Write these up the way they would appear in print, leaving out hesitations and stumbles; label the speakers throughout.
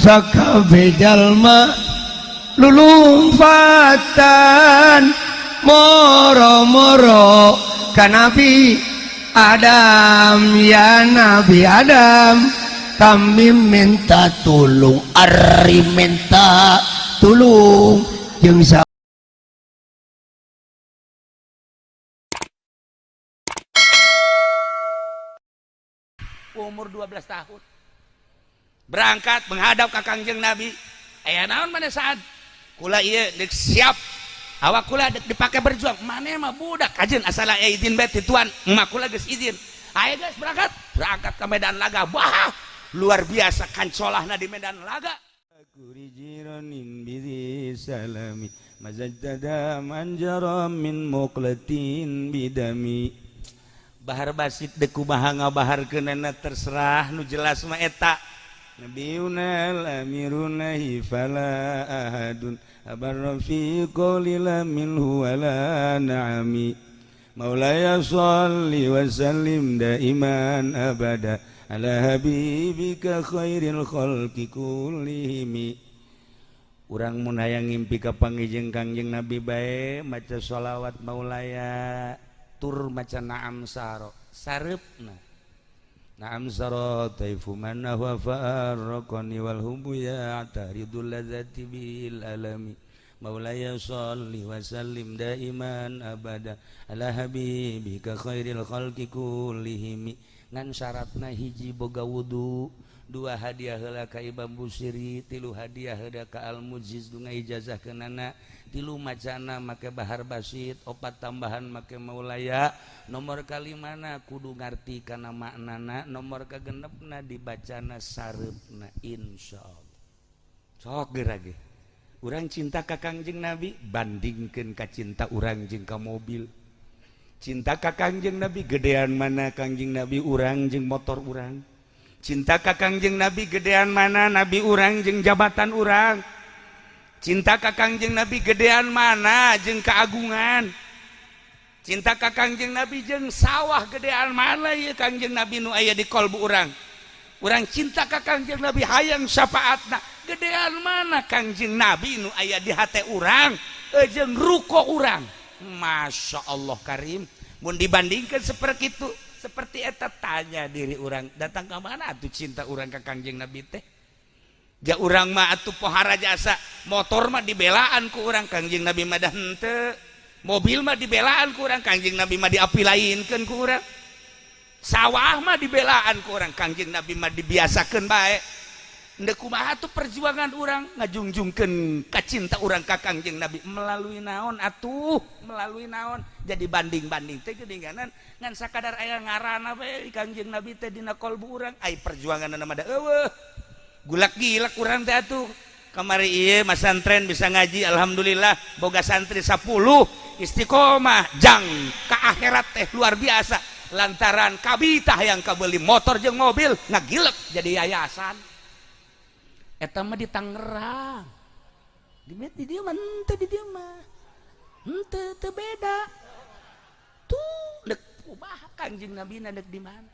Speaker 1: Sakabeh jalma lulumpatan moro-moro ka Nabi Adam. Ya Nabi Adam, kami minta tulung, ari minta tulung jeung sa
Speaker 2: Umur 12 tahun berangkat menghadap ka Kangjeng Nabi. Aya naon mana saat kula ieu deuk siap awak kula dek dipake berjuang. Maneh mah budak kajen, asal aya izin bae ti tuan emak kula geus izin. Ayo guys, berangkat, berangkat ke medan laga. Wah, luar biasa kancolahna di medan laga.
Speaker 3: Jiranin bizi salami mazajjada manjara min muqlatin bidami.
Speaker 2: Bahar basit deuk kumaha ngabaharkeunana terserah, nu jelas mah eta.
Speaker 3: Nabiyuna al-amiruna fala ahadun abarra fi qawli la minhu wala na'ami. Maulaya shalli wa sallim daiman abada ala habibika khairil khalqi kullihimi.
Speaker 2: Urang mun hayang ngimpi ka pangijeng Kangjeng Nabi bae maca sholawat maulaya tur maca na'am saro sareupna.
Speaker 3: Na'am saro taifu man huwa farraqani wal hubu ya'taridul ladzati bil alami. Maulaya shalli wa sallim daiman abada ala habibika khairil khalqi kullihimi.
Speaker 2: Ngan syaratna hiji boga wudu, dua hadiah heula ka Imam Busiri, tilu hadiah heula ka Al Mujiz nu ijazah keunana, tilu macana make bahar basit, opat tambahan make maulaya, nomor kalimana kudu ngarti kana maknana, nomor kagenepna dibacana sareupna, insyaallah. Sok geura ge urang cinta ka Kangjeng Nabi bandingkeun ka cinta urang jeung ka mobil. Cinta ka Kangjeng Nabi gedean mana Kangjeng Nabi urang jeung motor urang. Cinta ka Kangjeng Nabi gedean mana Nabi urang jeung jabatan urang. Cinta ka Kangjeng Nabi gedean mana jeung keagungan. Cinta ka Kangjeng Nabi jeung sawah gedean mana ieu Kangjeng Nabi nu aya di kolbu urang. Urang cinta ka Kangjeng Nabi hayang syafaatna gedean mana Kangjeng Nabi nu aya di hate urang jeung ruko urang. Masya Allah Karim, mun dibandingkan seperti itu, seperti eta, tanya diri urang, datang ke mana atuh cinta urang ke Kangjeng Nabi teh? Ja urang mah atuh pohara jasa motor mah dibelaan ku urang, Kangjeng Nabi mah dah henteu. Mobil mah dibelaan ku urang, Kangjeng Nabi mah diapilainkeun ku urang. Sawah mah dibelaan ku urang, Kangjeng Nabi mah dibiasakeun bae. Ndek kumaha tuh perjuangan urang ngajungjungkeun ka cinta urang ka Kangjeng Nabi melalui naon atuh, melalui naon? Jadi banding-banding teh geuninganan ngan sakadar aya ngaranna bae Kangjeng Nabi teh dina kolbu urang, ai perjuanganna mah da eueuh. Gulak gilak urang teh atuh. Kamari ieu masantren bisa ngaji alhamdulillah, boga santri 10 istiqomah jang ka akhirat teh luar biasa, lantaran kabita yang kabeli motor jeung mobil ngagilek jadi yayasan. Eta mah di Tangerang, di dieu mah henteu, di dieu mah henteu, teu beda tuh. Dek kumaha Kangjeng Nabi dek di mana?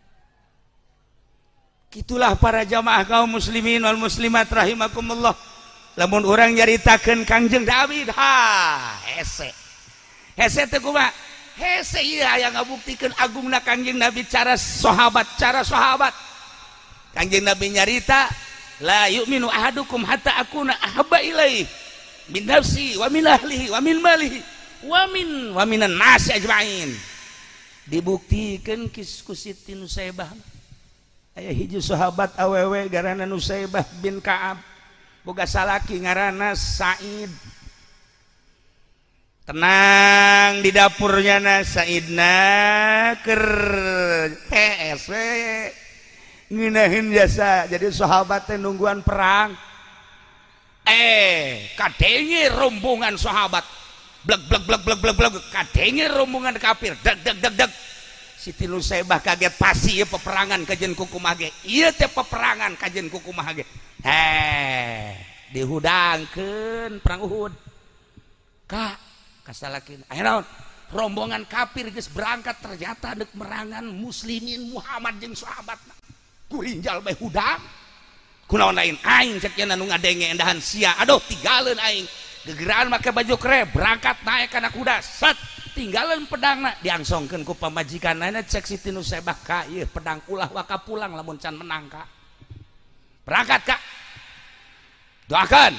Speaker 2: Itulah para jamaah kaum muslimin wal muslimat rahimakumullah, lamun urang nyaritakeun Kangjeng David, ha, hese hese teh kumaha hese. Ieu aya ngabuktikeun agungna Kangjeng Nabi cara sahabat, cara sahabat. Kangjeng Nabi nyarita, la yu'minu ahadukum hatta akuna ahabba ilaihi min nafsi wa min ahlihi wa min malihi wa minan nasi ajmain. Dibuktikan ku Siti Nusaibah. Aya hiji sahabat awewe garana Nusaibah bin Ka'ab, boga salaki ngaranna Said. Tenang di dapurnya na Saidna keur hees we ngeunaheun jasa. Jadi sahabat teh nungguan perang, kadenge rombongan sahabat blek blek blek blek blek blek, kadenge rombongan kafir deg deg deg deg. Siti Nusaibah kaget, pasti ieu peperangan kajen kukumaha ge, ieu teh peperangan kajen kukumaha ge. Dihudangkeun perang Uhud ka kasalakina. Aya naon? Rombongan kafir geus berangkat, ternyata dek merangan muslimin Muhammad jeung sahabatna. Kurinjal bae hudang. Kunaon lain aing cek nu ngadenge endahan sia. Aduh, tinggalin aing. Gegeraan make baju kere, berangkat naik kana kuda. Set, tinggalin pedangna diangsongkeun ku pamajikanna. Cek Siti Nusaibah, "Ka, ieu pedang ulah waka pulang lamun can menang, Kak." Berangkat, Kak. Doakan.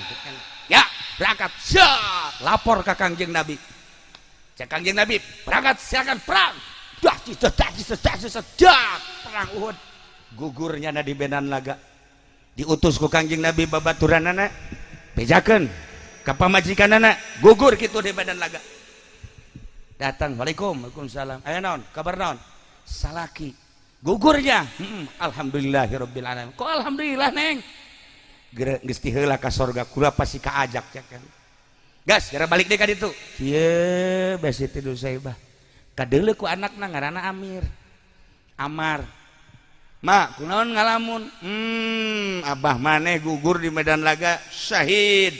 Speaker 2: Ya, berangkat. Siap. Lapor ke Kangjeng Nabi. Cek Kangjeng Nabi, "Berangkat, silakan perang." Dah, dah, dah, dah, dah, perang Uhud. Gugurnya di medan laga. Diutus ku Kangjeng Nabi babaturanana, bejakeun ka pamajikanana, gugur kitu di medan laga. Datang, "Waalaikum, waalaikumsalam. Aya naon? Kabar naon?" "Salaki gugurnya." Alhamdulillahirabbil alamin. Kok alhamdulillah, Neng? Geus tiheula ka sorga, kula pasti kaajak ya kan. Gas, gara balik deui ka ditu. Kieu bae Siti Nusaibah. Kadeuleu ku anakna ngaranna Amir. Amar. "Ma, kunaon ngalamun?" Abah maneh gugur di medan laga, syahid.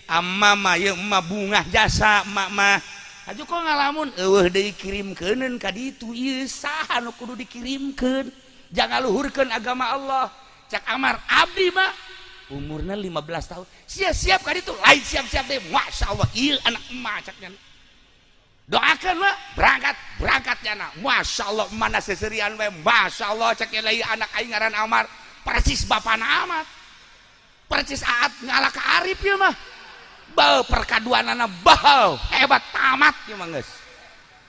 Speaker 2: Amma mah ieu emak bungah jasa emak mah. Aju kok ngalamun? Eueuh deui kirimkeuneun ka ditu, ieu saha nu kudu dikirimkeun? Jangan luhurkeun agama Allah." Cak Amar, "Abdi mah umurna 15 tahun. Siap-siap ka ditu." Lain siap-siap deh. Masya Allah, ieu anak emak caknya. Doakan mah berangkat, berangkat jana. Masya Allah, mana seserian we. Masya Allah, cek lain anak aing ngaran Amar persis bapana amat, persis aat ngalah ka Arif ya mah. Bau perkaduanana bau hebat tamat ya mah geus.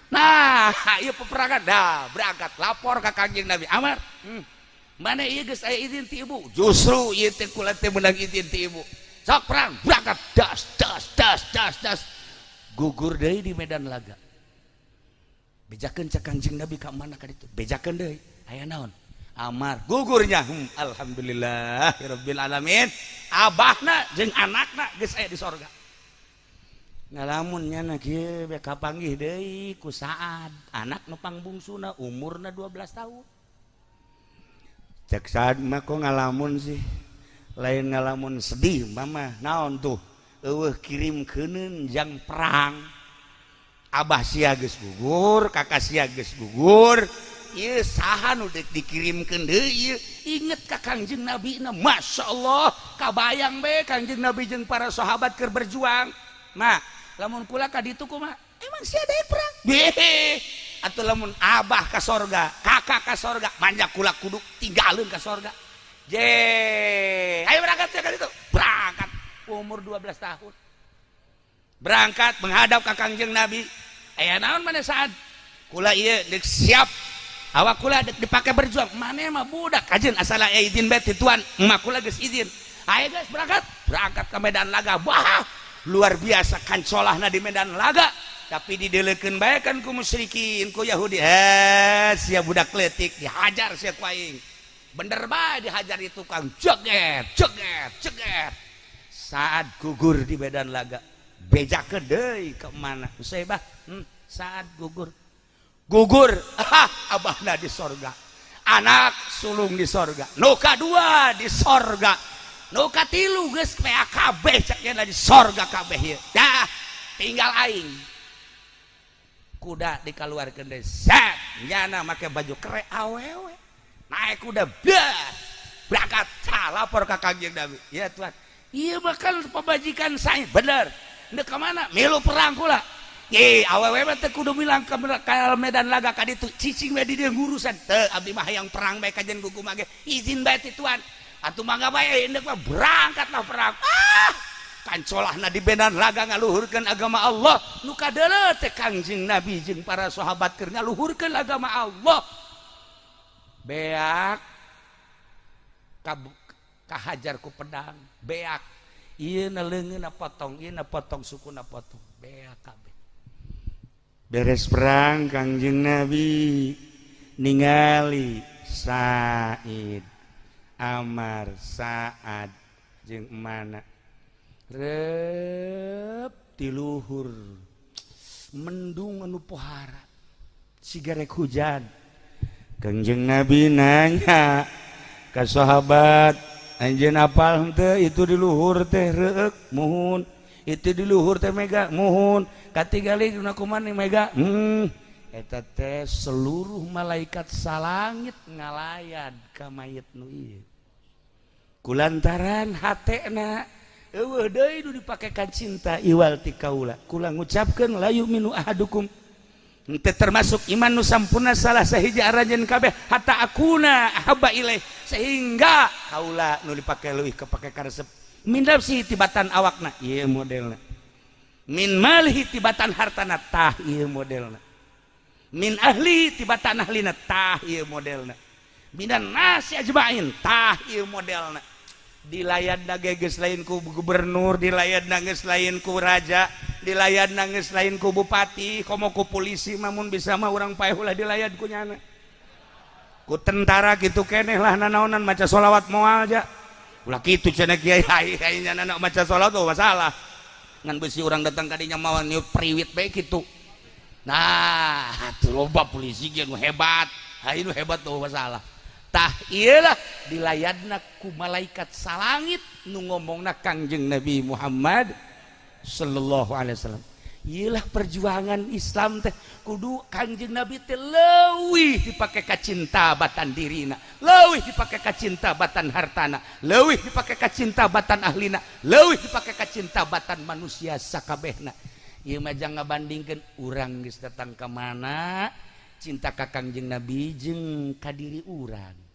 Speaker 2: Nah, ieu peperangan dah, berangkat lapor ka Kangjeng Nabi. Amar, mana ieu geus aya izin ti ibu? Justru ieu teh kula teh meunang izin ti ibu. Sok perang, berangkat, das das das das das, gugur deui di medan laga. Bejakeun cek Kangjeng Nabi ka mana ka ditu. Bejakeun deui, aya naon? Amar gugurnya. Alhamdulillah rabbil alamin, abahna jeung anakna geus aya di sorga. Ngalamun nya kieu be, kapanggih deui ku Saad, anak nu pangbungsuna, umurna 12 tahun. Cek Saad mah, "Kok ngalamun sih?" "Lain ngalamun sedih, Mama." "Naon tuh?" "Eueuh kirimkeuneun jang perang. Abah sia geus gugur, kakak sia geus gugur, ieu saha nu deuk dikirimkeun deui ieu?" Inget ka Kangjeng Nabi na, Masya Allah, kabayang be Kangjeng Nabi jeung para sahabat keur berjuang. "Ma, lamun kula ka ditu kumaha?" "Emang sia deui perang?" "Beh, atuh lamun abah ka sorga, kakak ka sorga, manja kula kudu tinggalin ka sorga." Je, ayo berangkat ya ka ditu. Berangkat umur 12 tahun, berangkat menghadap ka Kangjeng Nabi. "Aya naon mana, Saat?" "Kula ieu deuk siap, awak kula dek dipake berjuang." "Maneh mah budak kajen, asal aya izin bae ti tuan." "Emak kula geus izin." "Ayo guys, berangkat." Berangkat ke medan laga. Wah, luar biasa kancolahna di medan laga, tapi dideleukeun bae kan ku musyrikin, ku Yahudi. "Eh, sia budak leutik, dihajar sia ku aing." Bener bae dihajar itu kang, jeget jeget jeget, saat gugur di medan laga. Bejakeun deui ke mana Usaibah, saat gugur, gugur. Ah, abahna di sorga, anak sulung di sorga, nu kadua di sorga, nu katilu geus PAKB cek di sorga kabeh ieu. Dah, tinggal aing. Kuda dikaluarkeun deui, set, nyana make baju kere awewe naik kuda, bah, berangkat. Lapor ka Kangjeng Nabi. "Ya tuan, iya bakal pemajikan saya." "Bener. Ndek ka mana?" "Milu perang kula." "Ye, awewe mah teu kudu milang ka medan laga ka ditu, cicing we di dieu ngurusan." "Teu, abdi mah hayang perang bae kajen gugu mage, izin bae ti tuan." "Atuh mangga bae indek mah." Berangkatlah perang. Ah, kancolahna di medan laga ngaluhurkeun agama Allah. Nu kadeuleu teh Kangjeng Nabi jeung para sahabat keur ngaluhurkeun agama Allah. Beak kahajar ku pedang, beak ieu na leungeunna potong, ieu na potong, sukuna potong, beak kabeh. Beres perang, Kangjeng Nabi ningali Said, Amar, Saad jeung mana rep di luhur mendung anu pohara siga rek hujan. Kangjeng Nabi nanya ka sahabat, "Anjeun apal henteu itu di luhur teh reuk?" "Muhun." "Itu di luhur teh mega?" "Muhun." "Katingali dina kumaha mega?" Eta teh seluruh malaikat salangit ngalayan ka mayit nu ieu." Kulantaran hatena euweuh deui nu dipakekan cinta iwal ti kaula. Kula ngucapkeun la yu'minu ahadukum, henteu termasuk iman nu sampurna salah sahiji aranjeun kabeh, hatta akuna ahabba ilaih, sehingga kaula nu dipake leuwih kapake karesep, min nafsi, tibatan awakna, ieu modelna, min malihi, tibatan hartana, tah ieu modelna, min ahli, tibatan ahlina, tah ieu modelna, minan nasi ajmain, tah ieu modelna. Dilayad geus lain ku gubernur, dilayad geus lain ku raja, dilayad geus lain ku bupati, komo ku polisi. Mamun bisa mah urang paeh ulah dilayad ku nyana, ku tentara gitu keneh lah. Nanaonan maca sholawat moal ja, ulah kitu cenah kiai. Ai ai nyana maca sholawat oh masalah ngan besi urang datang kadinya mawa niup priwit bae kitu. Nah atuh loba polisi ge nu hebat, hayu nu hebat tuh masalah. Tah iyalah dilayadna ku malaikat salangit nu ngomongna Kangjeng Nabi Muhammad sallallahu alaihi wasallam. Iyalah perjuangan Islam teh kudu Kangjeng Nabi teh leuwih dipake kacinta batan dirina, leuwih dipake kacinta batan hartana, leuwih dipake kacinta batan ahlina, leuwih dipake kacinta batan manusia sakabehna. Ieu mah jangan ngabandingkeun urang geus datang ka mana cinta ka Kangjeng Nabi jeung ka diri urang.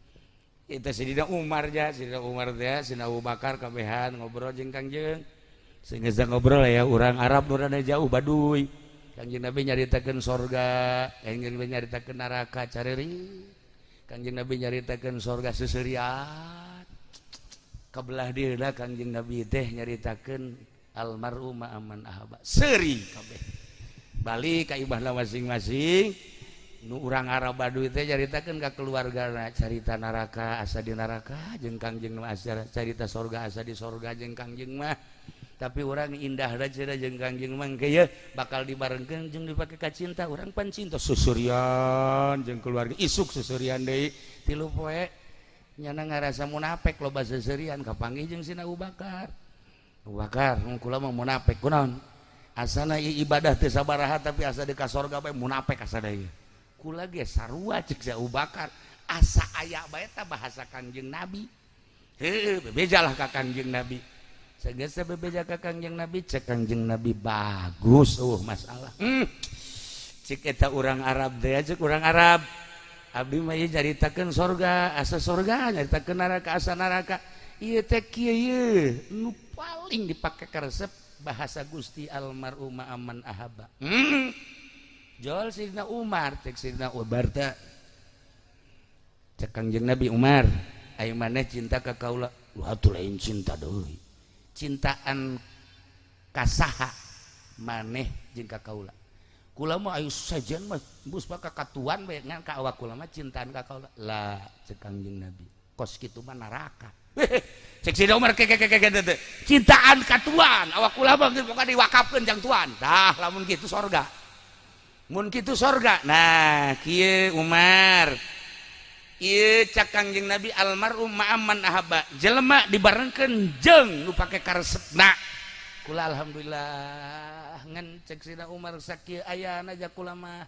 Speaker 2: Itu Sidina Umar ja, Sidina Umar teh, Sidina Abu Bakar kabehan ngobrol jeung Kangjeng. Sehingga ngobrol ya orang Arab nu rada jauh Baduy. Kangjeng Nabi nyaritakeun sorga, Kangjeng Nabi nyaritakeun neraka careri. Kangjeng Nabi nyaritakeun sorga seserian. Kabelah dieuna Kangjeng Nabi teh nyaritakeun almar'u ma'aman ahaba. Seuri kabeh. Balik ka ibahna masing-masing. Nu urang Arab Baduy teh nyaritakeun ka keluargana carita neraka asa di neraka jeung Kangjeng mah, carita sorga asa di sorga jeung Kangjeng mah. Tapi orang indah cenah jeung Kangjeng mah ye bakal dibarengkeun jeung dipake ka cinta urang pan cinta susurian jeung keluarga, isuk susurian deui 3 poe nyana ngarasa munafik, loba seserian. Kapanggih jeung Sina Abu Bakar. Abu Bakar, kula mah munafik kunaon, asana ibadah teu sabaraha tapi asa di ka sorga bae munafik asa deui. Kula ge sarua, cek si Abu Bakar, asa aya bae ta bahasa Kangjeng Nabi. Heueuh, bebejalah ka Kangjeng Nabi. Sageus bebeja ka Kangjeng Nabi, cek Kangjeng Nabi bagus, masalah. Cek eta urang Arab teh, cek urang Arab, abdi mah ieu nyaritakeun sorga asa sorga, nyaritakeun neraka asa neraka. Ieu teh kieu, ieu nu paling dipake karesep bahasa Gusti, almar'u ma'aman ahabba. Jol Sidina Umar, cek Sidina Umar teh, cek Kangjeng Nabi, Umar, ayo maneh cinta ka kaula? Wah, atuh lain cinta deui, cintaan kasaha maneh jeung ka kaula? Kula mah ayo sajen mah bus ka katuan bae, ngan ka awak kula mah cintaan ka kaula lah. Cek Kangjeng Nabi, kos kitu mah neraka. Cek Sidina Umar, ke ke ke ke cintaan ka tuan, awak kula mah geus pokokna diwakafkeun jang tuan. Tah lamun kitu sorga, mun kitu sorga. Nah kieu Umar, ieu cak Kangjeng Nabi, almar'u ma'aman ahabba, jelema dibarengkeun jeung nu pake karesepna. Kula alhamdulillah, ngan cek Sidina Umar sakieu ayana aja kula mah.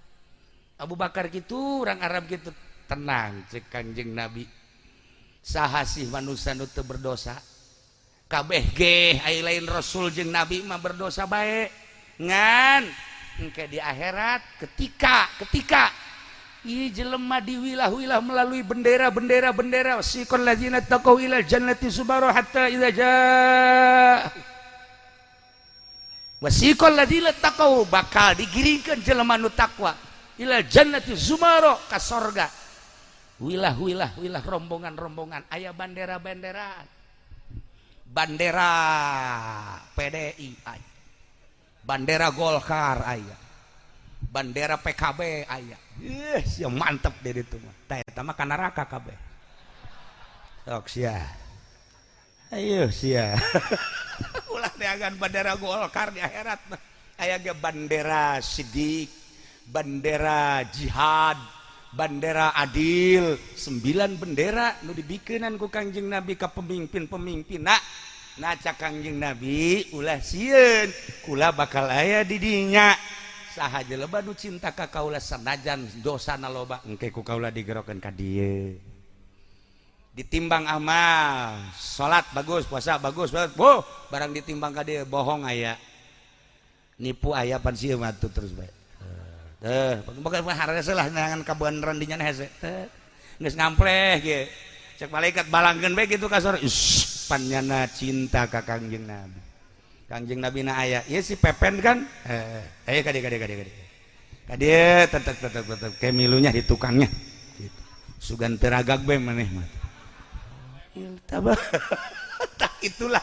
Speaker 2: Abu Bakar gitu, orang Arab gitu. Tenang, cek Kangjeng Nabi, saha sih manusia nu teu berdosa? Kabeh ge ai lain rasul jeung nabi mah berdosa bae. Ngan engke di akhirat ketika ketika ieu jelema diwilah-wilah melalui bendera-bendera bendera, siqal ladzina taqau ila jannati zumara hatta idza jaa wasiqal ladzina taqau, bakal digiringkeun jelema nu takwa ila jannati zumara, ka sorga, wilah-wilah wilah, rombongan-rombongan, aya bandera-bandera, bandera PDI aya, bandera Golkar aya, bandera PKB aya. Ih, sia mantep deh itu mah. Tah eta mah ka neraka kabeh. Sok sia, ayo sia, ulah neangan bandera Golkar di akhirat mah. Aya ge bandera sidik, bandera jihad, bandera adil, sembilan bendera nu dibikenan ku Kangjeng Nabi ka pemimpin-pemimpin. Nah nah, cak Kangjeng Nabi, ulah sieun, kula bakal aya di dinya. Saha jelema nu cinta ka kaula sanajan dosana loba, engke ku kaula digerokeun ka dieu. Ditimbang amal, salat bagus, puasa bagus, boh, barang ditimbang ka dia bohong aya, nipu aya, pan sieun atuh terus bae. Teh, bukan harese lah neangan kabeneran dinya hese. Teh, geus ngampleh ge. Cek malaikat balangkeun bae kitu ka sore. Panyana cinta ka Kangjeng Nabi. Kangjeng Nabi na aya. Ieu si Pepen kan? Eh, ayo ka dieu, ka dieu, ka dieu, ka dieu. Ka dieu tetep tetep tetep ke milunya di tukangnya. Gitu. Sugan teragag bae maneh mah. Tak itulah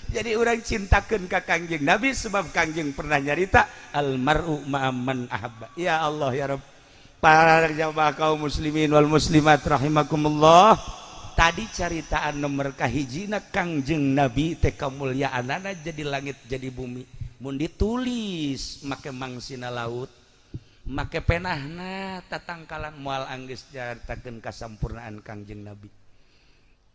Speaker 2: jadi orang cintakan ke Kangjeng Nabi, sebab Kangjeng pernah nyarita almaru ma'aman ahabba. Ya Allah, ya Rabb. Para jamaah kaum muslimin wal muslimat rahimakumullah, tadi caritaan nomor kahijina, Kangjeng Nabi teh kamuliaanana jadi langit jadi bumi, mun ditulis make mangsina laut, make penahna tatangkalan moal anggeus nyaritakeun kasampurnaan Kangjeng Nabi.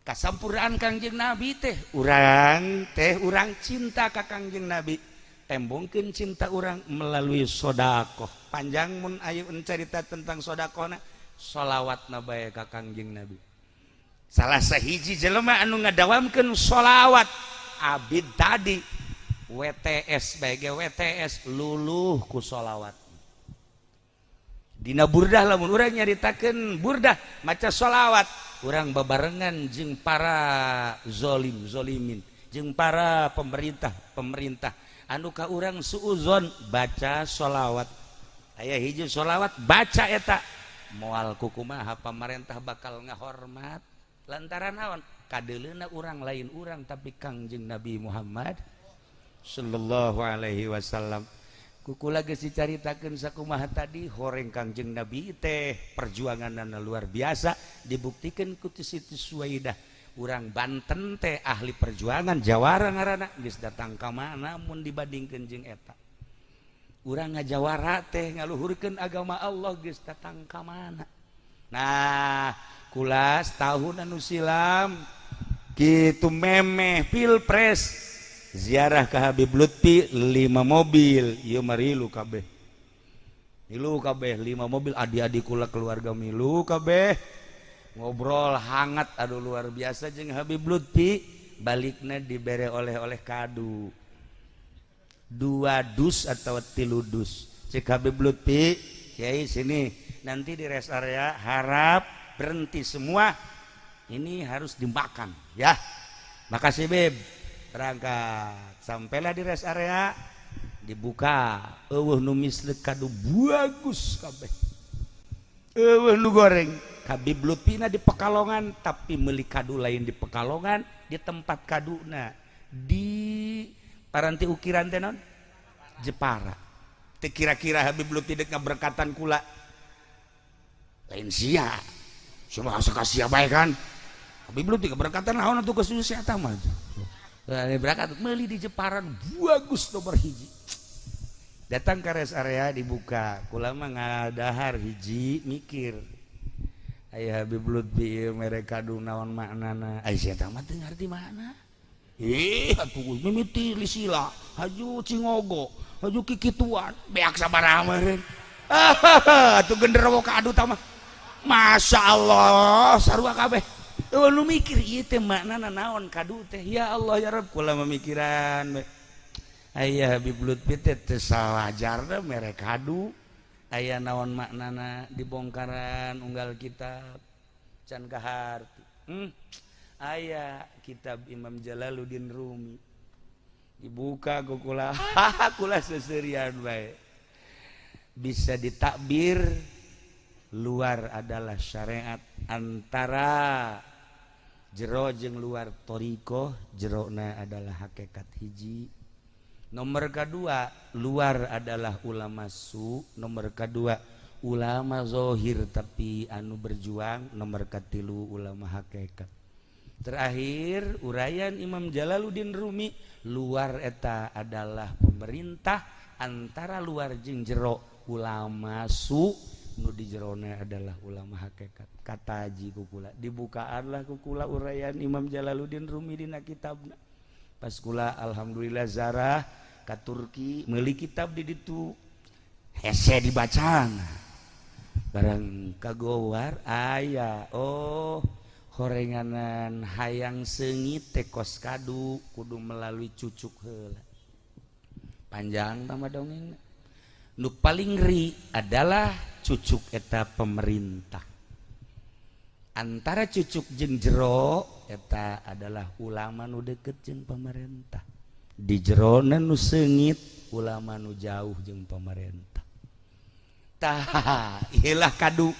Speaker 2: Kasampurnaan Kangjeng Nabi teh urang teh, urang cinta ka Kangjeng Nabi, tembongkeun cinta urang melalui sodakoh. Panjang mun ayo cerita tentang sodakohna. Solawat na bae ka Kangjeng Nabi. Salah sahiji jelema anu ngadawamkeun solawat abid tadi WTS bae ge, WTS luluh ku solawat. Dina burdah, lamun urang nyaritakeun burdah maca solawat, urang babarengan jeung para zolim zolimin, jeung para pemerintah pemerintah anu ka urang suuzon, baca solawat. Aya hiji solawat, baca eta moal kukumaha pamarentah bakal ngahormat, lantaran naon? Kadeleuna urang lain urang, tapi Kangjeng Nabi Muhammad sallallahu alaihi wasallam. Kukula geus dicaritakeun sakumaha tadi horeng Kangjeng Nabi teh perjuanganna luar biasa, dibuktikan ku Siti Suwaidah. Urang Banten teh ahli perjuangan, jawara ngaranna, geus datang ka mana mun dibandingkeun jeung eta urang ngajawara teh ngaluhurkeun agama Allah, geus datang ka mana. Nah, kulas tahun anu silam kitu memeh pilpres ziarah ke Habib Lutfi lima mobil. Ieu marilu kabeh, milu kabeh lima mobil, adik-adik kula, keluarga milu kabeh, ngobrol hangat, aduh, luar biasa jeung Habib Lutfi. Baliknya dibere oleh-oleh kadu dua dus atau tilu dus. Cek Habib Lutfi, "Kiai, sini, nanti di rest area harap berhenti semua, ini harus dimakan ya." "Makasih, Beb." Berangkat, sampailah di rest area, dibuka, eueuh nu misleuk, kadu bagus kabeh, eueuh nu goreng. Habib Lutfina di Pekalongan, tapi meuli kadu lain di Pekalongan, di tempat kaduna di paranti ukiran teh non Jepara teh. Kira-kira Habib Lutfi dek ngaberkatan kula lain sia, cuma asa kasih bae kan. Habib Lutfi keberkatan naon atuh ke sia mah. Berangkat meuli di Jepara bagus nomor hiji. Datang ke rest area, dibuka, kula mah ngadahar hiji, mikir, aya Habib Lutfi mere kadu naon maknana? Ai sia mah teu ngarti makna. Ih atuh mimiti lisila haju cingogo haju kikituan beak sabaraha meureun. Atuh genderuwo kadu tah mah, Masya Allah, sarua kabeh. Oh, lu mikir ieu teh maknana naon kadu teh? Ya Allah, ya Rabb, kula memikiran aya Habib Lutfi teh teu sawajarna mere kadu, aya naon maknana? Dibongkaran unggal kitab can kaharti. Aya kitab Imam Jalaluddin Rumi, dibuka ku kula, kula seserian bae. Bisa ditakbir luar adalah syariat, antara jero jeung luar thoriqoh, jerona adalah hakikat hiji. Nomor kedua, luar adalah ulama su. Nomor kedua, ulama zohir tapi anu berjuang. Nomor katilu, ulama hakikat. Terakhir uraian Imam Jalaluddin Rumi, luar eta adalah pemerintah, antara luar jeung jero ulama su, nu di jerona adalah ulama hakikat. Kata haji kukula, dibukaanlah kukula uraian Imam Jalaluddin Rumi dina kitabna. Pas kula alhamdulillah zarah ka Turki, meuli kitab di ditu, hese dibaca barang kagowar aya. Oh. Horenganan hayang seungit teh kos kadu kudu melalui cucuk heula. Panjang tambah dongeng. Nu paling ngeri adalah cucuk eta pemerintah. Antara cucuk jeung jero eta adalah ulama nu deket jeung pemerintah. Di jerona nu seungit ulama nu jauh jeung pemerintah. Tah, iyalah kadu.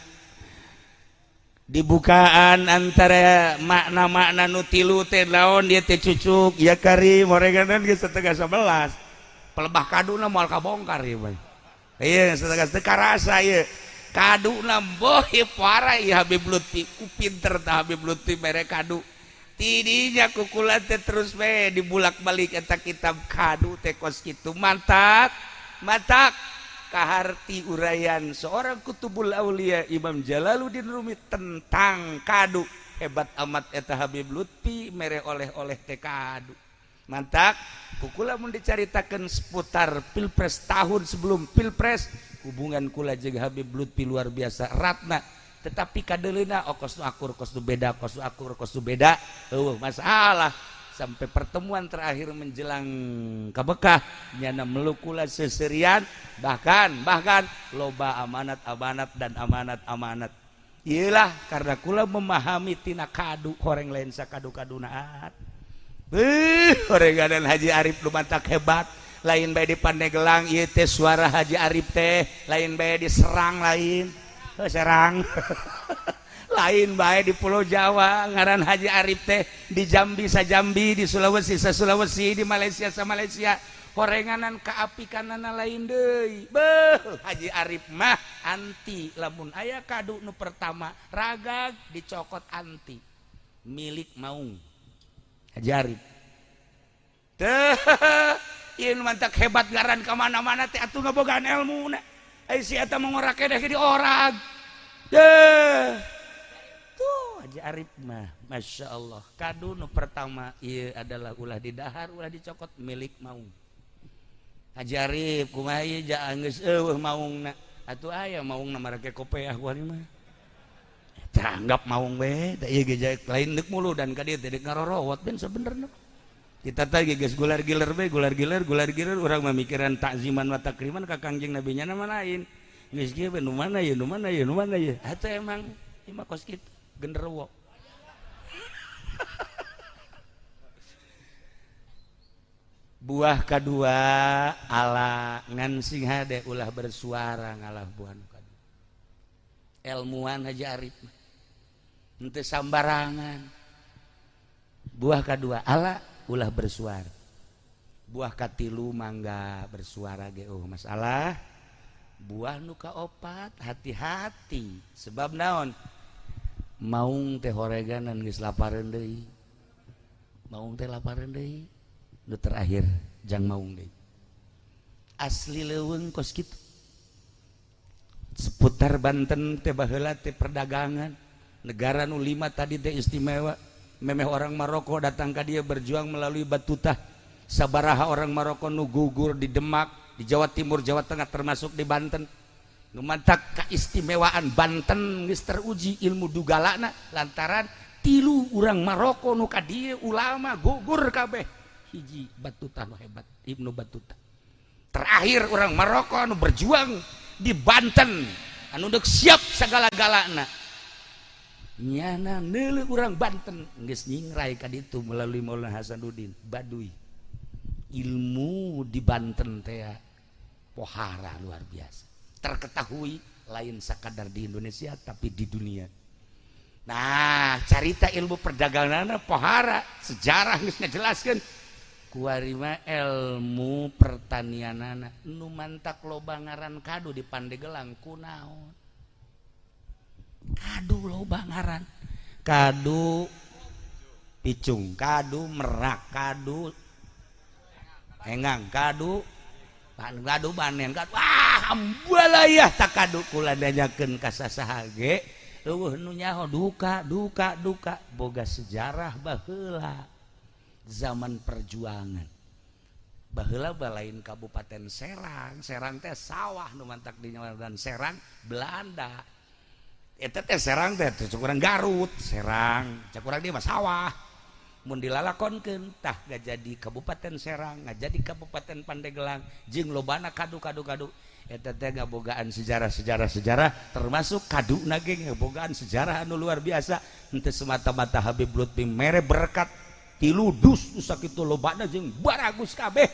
Speaker 2: Dibukaan antara makna-makna nu tilu teh naon dia teh cucuk ya karim oreganan geus 10.30 pelebah kaduna moal kabongkar ieu mah. Ieu setengah teu karasa ieu kaduna boh parah ieu Habib Lutfi ku pinter tah Habib Lutfi mere kadu tidinya kukula teh terus we dibulak-balik eta kitab kadu teh kos kitu mantak mantak kaharti uraian seorang kutubul aulia Imam Jalaluddin Rumi tentang kadu. Hebat amat eta Habib Lutfi mere oleh-oleh teh kadu. Mantak kukula mun dicaritakeun seputar pilpres tahun sebelum pilpres, hubungan kula jeung Habib Lutfi luar biasa ratna, tetapi kadeleuna oh kos nu akur kos nu beda, kos nu akur kos nu beda, eueuh masalah sampai pertemuan terakhir menjelang ke Mekah nyana melukula seserian, bahkan bahkan loba amanat amanat dan amanat amanat. Iyalah karena kula memahami tina kadu horeng lain sakadu kadunaat. Horenganan Haji Arif lu mantak hebat, lain bae di Pandeglang ieu teh suara Haji Arif teh lain bae diserang lain serang lain bae di Pulau Jawa ngaran Haji Arif teh, di Jambi sa Jambi, di Sulawesi sa Sulawesi, di Malaysia sa Malaysia. Horenganan kaapikanana lain deui. Beuh, Haji Arif mah anti lamun aya kadu nu pertama ragag dicokot, anti milik maung Haji Arif teh. Ieu mantak hebat ngaran ka mana-mana teh atuh ngabogaan ilmu na. Ai si eta mah ngorak keneh di orang deh. Tuh Haji Arif mah Masya Allah, kadu nu pertama ieu adalah ulah didahar, ulah dicokot, milik maung Haji Arif. Kumaha ieu geus eueuh maungna atuh, aya maungna marake kopeah kuari mah. Tanggap maung we teh ieu ge lain deuk mulu dan ka dieu teh deuk ngarorowot ben sebenerna. Kita tadi geus gular giler we, gular giler gular giler, urang mah mikiran takziman wa takriman ka Kangjeng Nabi nya mah lain. Geus kieu we, nu mana ye, nu mana ye, nu mana ye, atuh emang ieu mah kos kitu genderuwo. Buah kedua ala ngan sing hade ulah bersuara ngalah buah nu kadua. Ilmuwan Haji Arif mah henteu sambarangan. Buah kedua ala ulah bersuara. Buah katilu mangga bersuara ge oh masalah. Buah nu kaopat hati-hati sebab naon, maung teh horeganan geus lapareun deui, maung teh lapareun deui. Nu terakhir jang maung deui asli leuweung kos kitu. Seputar Banten teh baheula teh perdagangan negara nu lima tadi teh istimewa. Memeh orang Maroko datang ka dia berjuang melalui Batutah. Sabaraha orang Maroko nu gugur di Demak, di Jawa Timur, Jawa Tengah, termasuk di Banten. Nu mantak keistimewaan Banten geus teruji ilmu dugalana lantaran tilu urang Maroko nu ka dieu ulama gugur kabeh. Hiji Batutah nu hebat, Ibnu Battuta. Terakhir orang Maroko anu berjuang di Banten anu deuk siap segala-galana nyana neuleuh urang Banten geus nyingrai ka ditu melalui Maulana Hasanuddin Baduy. Ilmu di Banten teh pohara luar biasa, terketahui lain sakadar di Indonesia tapi di dunia. Nah, carita ilmu perdagangan pohara, sejarah geus ngajelaskeun kuari mah ilmu pertanianana. Nu mantak loba ngaran kadu di Pandegelang kunaon? Kadu loba ngaran, kadu picung, kadu merak, kadu engang, kadu kadu banen, kadu wah ambalayah tak kadu. Kula nanyakeun ka sasaha ge eueuh nu nyaho. Duka duka duka boga sejarah baheula zaman perjuangan baheula balain Kabupaten Serang. Serang teh sawah nu mantak di dan Serang Belanda. Eta teh Serang teh cek urang Garut, Serang, cek urang dia mah sawah. Mun dilalakonkeun tah ngajadi Kabupaten Serang, ngajadi Kabupaten Pandeglang jeung lobana kadu-kadu-kadu. Eta teh ngabogaan sejarah-sejarah termasuk kaduna ge ngabogaan sejarah anu luar biasa. Henteu semata-mata Habib Lutfi mere berkat tilu dus nu sakitu lobana jeung baragus kabeh.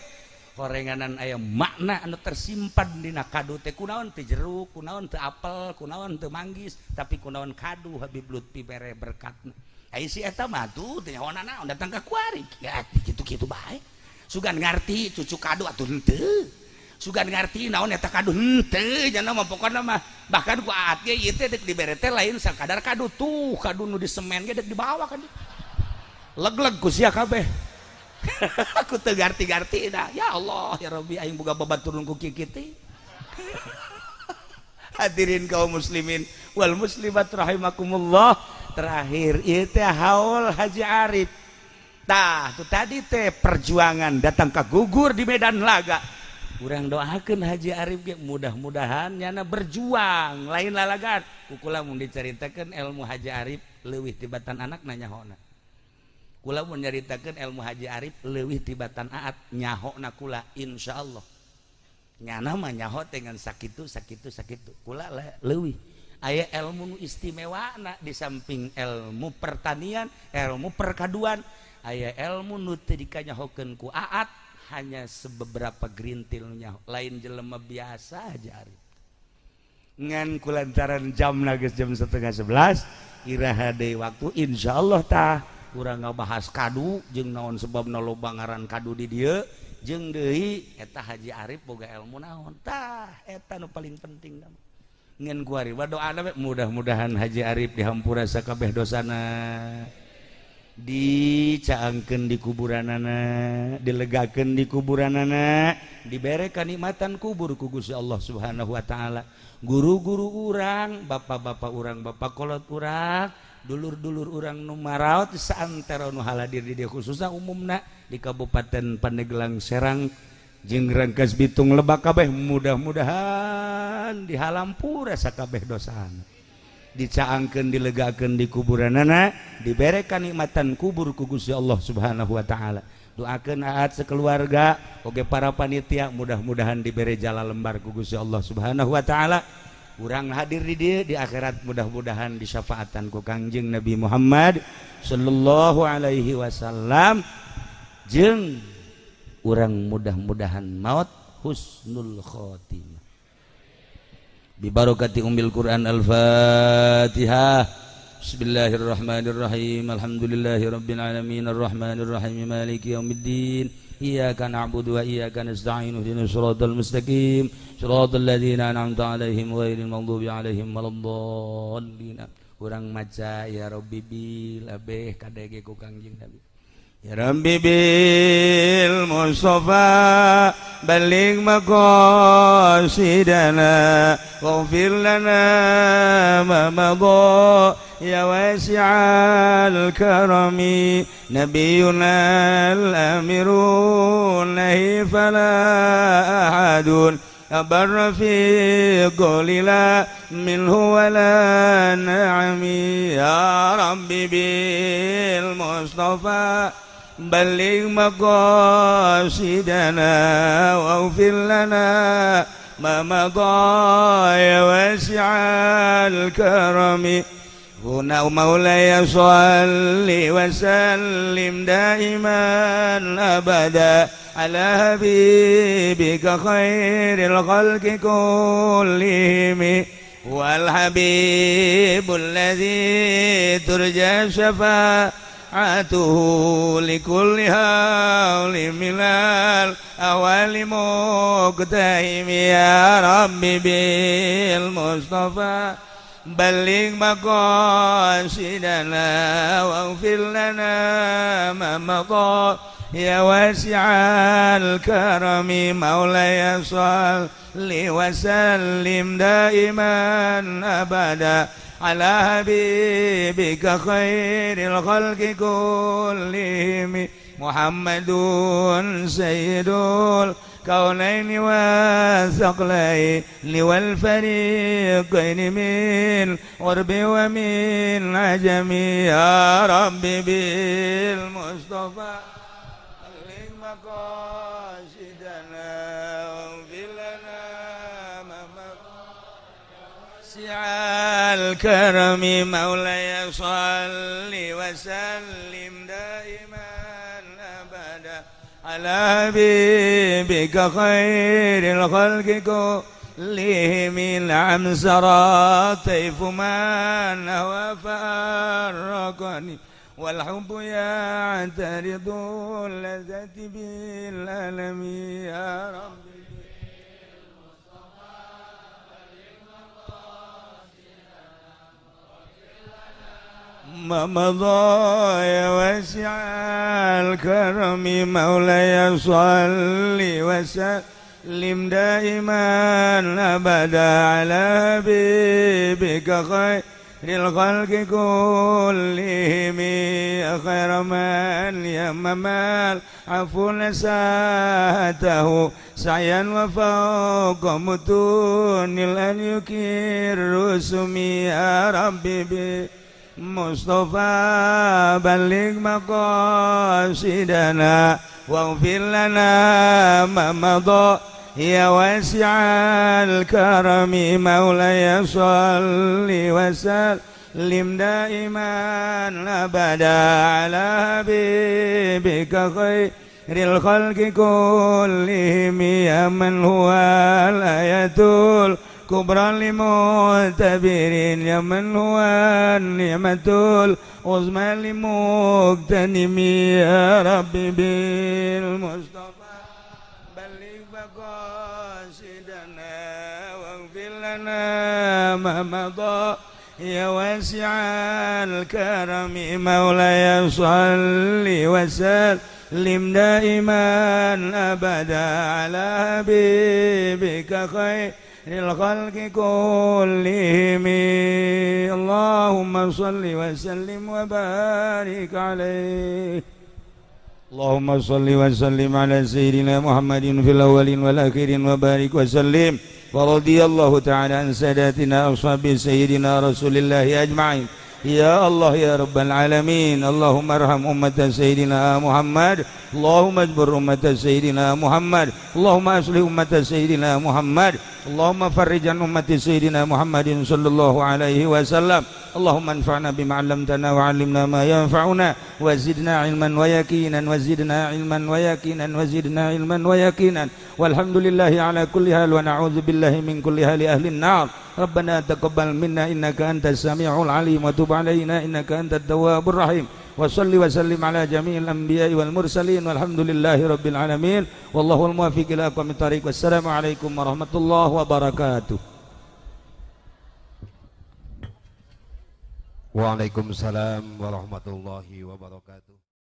Speaker 2: Horenganan aya makna anu tersimpan dina kadu teh kunaon teu jeruk, kunaon teu apel, kunaon teu manggis, tapi kunaon kadu Habib Lutfi mere berkatna. Ai si eta mah tuh teu nyaho naon datang ka kuari. Ya kitu-kitu bae. Sugan ngarti cucu kadu atuh henteu. Sugan ngarti naon eta kadu henteu nya mah pokona mah bahkan ku aat ge ieu teh deuk dibere teh lain sakadar kadu tuh kadu nu di semen ge deuk dibawa kan. Leg-leg ku sia kabeh. Aku teu garti-garti dah. Ya Allah ya Rabbi aing boga babaturun ku kieu. Hadirin kaum muslimin wal muslimat rahimakumullah. Terakhir ieu teh haul Haji Arif. Tah, tu tadi teh perjuangan datang ka gugur di medan laga. Urang doakeun Haji Arif ge mudah-mudahan nyana berjuang lain lalagan. Ku kula mun dicaritakeun ilmu Haji Arif leuwih tibatan anak nanyahona. Kula mun nyaritakeun ilmu Haji Arif leuwih tibatan aat nyahona kula insyaallah. Nyana mah nyaho dengan sakitu sakitu sakitu. Kula leuwih aya ilmu nu istimewana di samping ilmu pertanian, ilmu perkaduan, aya ilmu nu teu dikanyahokeun ku aat hanya sebeberapa gerintil nyaho, lain jelema biasa Haji Arif. Ngan kulantaran jam geus jam 10.30 iraha deui waktu insyaallah tah urang ngabahas kadu jeung naon sebabna loba ngaran kadu di dieu jeung deui eta Haji Arif boga ilmu naon tah eta nu paling penting mah. Ngan kuari doana mudah-mudahan Haji Arif dihampura sakabeh dosana, dicaangkeun di kuburanana, dilegakeun di kuburanana, dibere kanikmatan kubur ku Gusti Allah Subhanahu wa taala. Guru-guru urang, bapak-bapak urang, bapak kolot urang, dulur-dulur urang nu maraot saantero nu haladir di dieu khususna umumna di Kabupaten Pandeglang Serang jeung Rangkas Bitung Lebak kabeh mudah-mudahan dihalampura sakabeh dosana, dicaangkeun dilegakeun di kuburanana, dibere kanikmatan kubur ku Gusti Allah Subhanahu wa taala. Doakeun aat sekeluarga oge para panitia mudah-mudahan dibere jala lembar ku Gusti Allah Subhanahu wa taala. Urang hadir di dieu di akhirat mudah-mudahan disyafaatan ku Kangjeng Nabi Muhammad sallallahu alaihi wasallam jeung urang mudah-mudahan maut husnul khotimah. Bi barakati ummil Quran. Al-Fatihah. Bismillahirrahmanirrahim. Alhamdulillahirabbil alamin arrahmanirrahim maliki yaumiddin. Iyyaka na'budu wa iyyaka nasta'in ihdinas siratal mustaqim siratal ladzina an'amta 'alaihim ghairil maghdubi 'alaihim waladdallin. Urang maca ya Rabbi bil abeh kadege ku Kangjeng Nabi.
Speaker 3: Ya Rabbi bil Mustafa balligh maqasidana waghfir lana ma madha ya wasi'al karami nabiyuna al-amirun nahi fala ahadun أبر في قول لا منه ولا نعمي يا ربي بالمصطفى بلغ مقاصدنا واغفر لنا ما مضى يا واسع الكرم هنا مولاي صل وسلم دائما أبدا على حبيبك خير الخلق كلهم والحبيب الذي ترجى شفاعته لكل هول من الأول مقتحم يا ربي بالمصطفى بلغ مقاصدنا واغفر لنا ما مضى يا واسع الكرم مولاي صل وسلم دائما أبدا على حبيبك خير الخلق كلهم. محمد سيد الكونين والثقلين والفريقين من عرب ومن عجم يا رب بالمصطفى بلغ مقاصدنا واغفر لنا ما واسع الكرم مولاي صل وسلم دائما أبدا على حبيبك خير الخلق كلهم. نعم سرى طيف من وفارقني والحب يعترض اللذة بالألم يا رب ما مضى يا واسع الكرم مولاي صل وسلم دائما أبدا على حبيبك خير الخلق كلهم. يا خير من يمم العفو نساته سعيا وفوق متون الأن يكير سمي يا ربي مصطفى بلغ مقاصدنا واغفر لنا ما مضى يا واسع الكرم مولاي صل وسلم دائما أبدا على حبيبك خير الخلق كلهم. يا من هو الآية الكبرى لمعتبرين يا من هو النعمة العظمى لمغتنم يا ربي بالمصطفى بلغ مقاصدنا واغفر لنا ما مضى يا واسع الكرم مولاي صل وسلم دائما أبدا على حبيبك خير الخلق كلهم. اللهم صل وسلم وبارك عليه. اللهم صل وسلم على سيدنا محمد في الأولين والآخرين وبارك وسلم. ورضي الله تعالى عن ساداتنا أصحاب سيدنا رسول الله أجمعين. يا الله يا رب العالمين. اللهم ارحم أمة سيدنا محمد. اللهم اجبر أمة سيدنا محمد. اللهم أصلح أمة سيدنا محمد. اللهم فرج عن أمة سيدنا محمد صلى الله عليه وسلم. اللهم انفعنا بما علمتنا وعلمنا ما ينفعنا وزدنا علما ويقينا وزدنا علما ويقينا وزدنا علما ويقينا. والحمد لله على كل حال ونعوذ بالله من كل حال أهل النار. ربنا تقبل منا إنك أنت السميع العليم وتب علينا إنك أنت التواب الرحيم. وصل وسلم على جميع الأنبياء والمرسلين والحمد لله رب العالمين. والله الموفق إلى أقوم الطريق. والسلام عليكم ورحمة الله وبركاته.
Speaker 1: Waalaikumsalam warahmatullahi wabarakatuh.